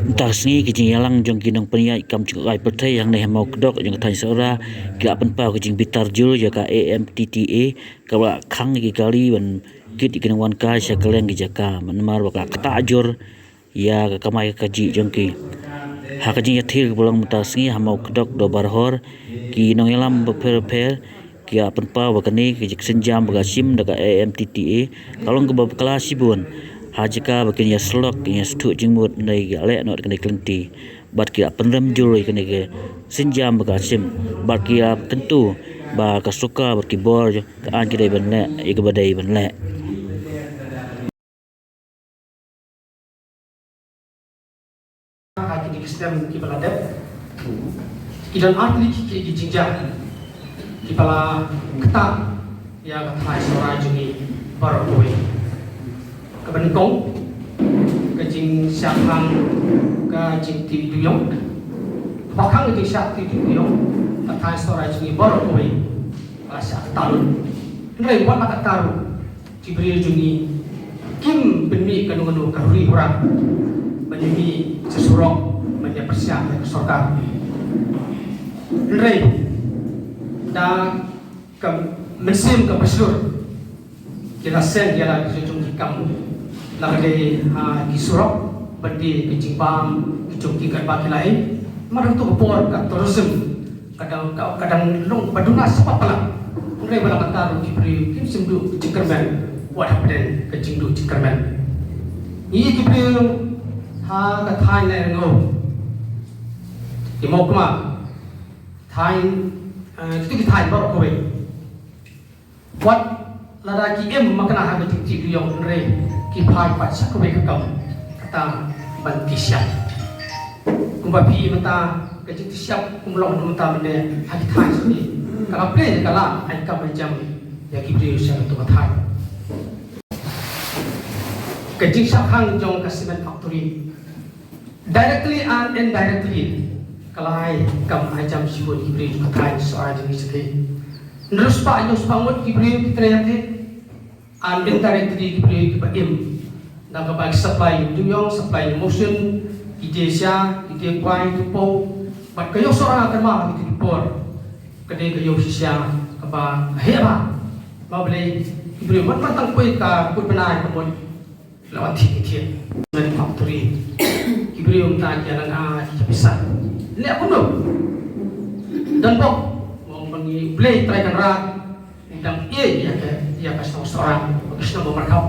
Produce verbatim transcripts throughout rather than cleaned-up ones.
Mynta ka sngi ki jingïalang jong ki nongpynïaid kam jong ka pyrthei hangne ha Mawkdok jong ka thaiñ Sohra ki la pynpaw ka jingbitar jur ïa ka A M T T A kaba la khang ïa ki kali ban kit ïa ki nongwan kai sha kylleng ki jaka namar ba ka ktah jur ïa ka kamai kajih jong ki. Ha ka jingïathir kaba long mynta ka sngi ha Mawkdok Dorbar Hor ki nongïalam bapher bapher ki la pynpaw ba kane ka jingsienjam ba ka shim da ka A M T T A ka long kaba bakla shibun. Ha jaka ba kin ïasyllok kin ïasngewthuh jingmut hynrei ki la leh noh da kane ka lynti bad ki la pynrem jur ïa kane ka sienjam ba ka shim bad ki la kyntu ba ka sorkar bad ki bor ka aiñ ki dei ban leh ïa kaba dei ban leh. Ha kine ki snem kiba la dep ki don ar tylli ki, ki, ki jingjia kiba la ktah ïa ka thaiñ Sohra jong ngi baroh kawei. Kaba nyngkong, ka jingshah khang ka jingtih dewïong. Kaba khang ka jingshah tih dewïong, ka thaiñ Sohra jong ngi baroh kawei ka la shah ktah lut. Hynrei wat la ktah ruh, ki briew jong ngi kim pynmih kano kano ka huri hura ban ïa mih sha surok ban ïa pyrshah ïa ka sorkar. Hynrei da ka mynsiem kaba shlur ki la seng ïa la ki jong ki kam, la ka dei ha ki surok, bad ki jingbam ki jong ki katba ki la ïeng. Namar ha kato ka por ka tourism ka dang, ka, ka dang long ba duna shaphang palat. Hynrei ba la mynta ruh ki briew kim shym duh jingkyrmen wat hapdeng ka jingduh jingkyrmen. Ngi ki briew ha ka thaiñ Nongrum, ki Mawkma, thaiñ, eh, kito ki thaiñ baroh kawei. Wat lada ki im makna ha ka jingtih dewïong, hynrei ki phai pat sha kawei ka kam, kata ban tih shyiap. Kumba phi i mynta, ka jingtih shyiap kum long mynta mynne ha ki thaiñ sha ki, ka la plie ka la ai kam ai jam ïa ki briew sha kato ka thaiñ. Ka jingshah khang jong ka cement factory, directly and indirectly, ka la ai kam ai jam shibun ki briew jong ka thaiñ Sohra jong ngi shathie. Hynriew spah hynñiew spah ngut ki briew ki trei ïa ki, and indirectly ki briew kiba im da kaba ki supply ïa u dewïong, supply ïa u mawshun, ki die sha, ki die kwai, ki paw, bad ka ïew Sohra kynmaw ha kito ki por ka dei ka ïew shisha kaba heh bha. Ba balei ki briew, man, man tang poi ka kut bnai ka mut la wan thied thied. Ngan factory. Ki briew mynta ki ïalang, ah, ki pisa. Leh kumno? Don bok. Mo, ba ngi Blei Trai Kynrad u dang ïeit ïa ka, ïa ka shnong Sohra, ka shnong ba markhap.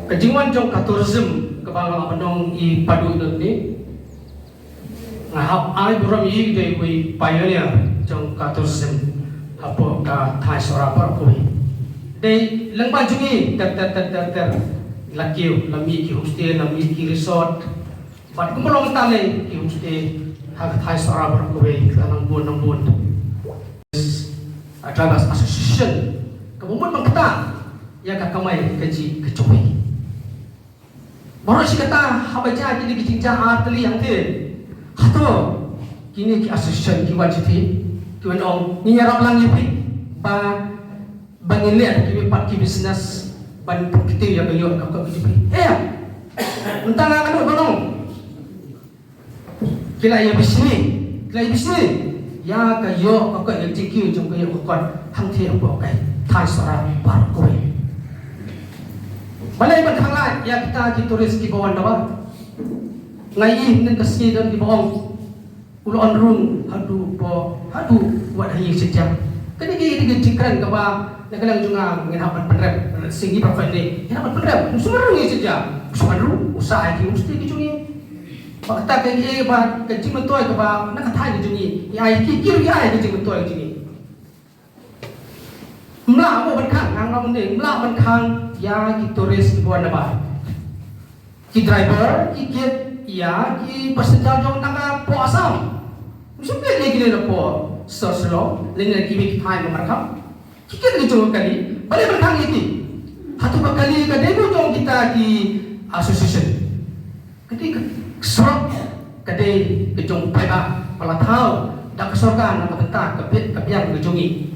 Ka jingwan jong ka tourism kaba nga la pynlong i Padu ïa kane. Nga hap ai burom ïa i, dei uwei u pioneer jong ka tourism hapoh ka thaiñ Sohra baroh kawei. Dei lyngba jong i ter ter ter ter ter la kiew, la mih ki homestay, la mih ki resort. Bad kumba long tang ki homestay ha ka thaiñ Sohra baroh kawei, ka nang bun nang bun. A Drivers Association kaba mut ban ktah ïa ka kamai kajih ka jong i. Baroh shi katta haba jia kine ki jingjia ar tylli hangtei, hato kine ki association ki wan shathie, ki wan ong ngin ïarap lang ïa phi ba, ba ngin leh kiwei pat ki business ban pynkiew ïa ka ïoh ka kot ka jong phi? Em. Mynta nga kano ban ong. Ki la ïa bishni, ki la ïa bishni ïa ka ïoh ka kot, ïa ka jingkiew jong ka ïoh ka kot hangtei hapoh ka thaiñ Sohra baroh kawei. Balei ban khanglad ïa kita ki tourist kiba wan da ba? Nga ïohi hynnin ka sngi don kiba ong u la wan rung haduh hapoh, haduh wat ha ïing sha jar. Kane ka dei ka jingkren kaba na ka liang jong nga ngin hap ban pynrem. Sngi ba pynrem ngin hap ban pynrem. U shu wan rung ïing sha jar, u shu wan rung, u sah ha ki homestay ki jong ngi. Ba kata ka ngi, ba ka jingmyntoi kaba na ka thaiñ ka jong ngi, ïa ki, ki ruh ïa ka jingmyntoi ka jong ngi. Mlah mo ban khang, nang long ne, mlah ban khang ïa ki tourist kiba wan na bai. Ki driver ki kit ïa ki passenger jong nang hapoh Assam. Ym shym kit ïa kine napoh Shillong, lane kiwei ki thaiñ ba markhap. Ki kit ki jong ka kali, balei ban khang ïa ki? Hato ka kali ka dei ka jong kita ki association? Ka dei ka surok, ka dei ka jong u paidbah ba la thaw da ka sorkar na ka bynta ka bit ka biang ka jong ngi.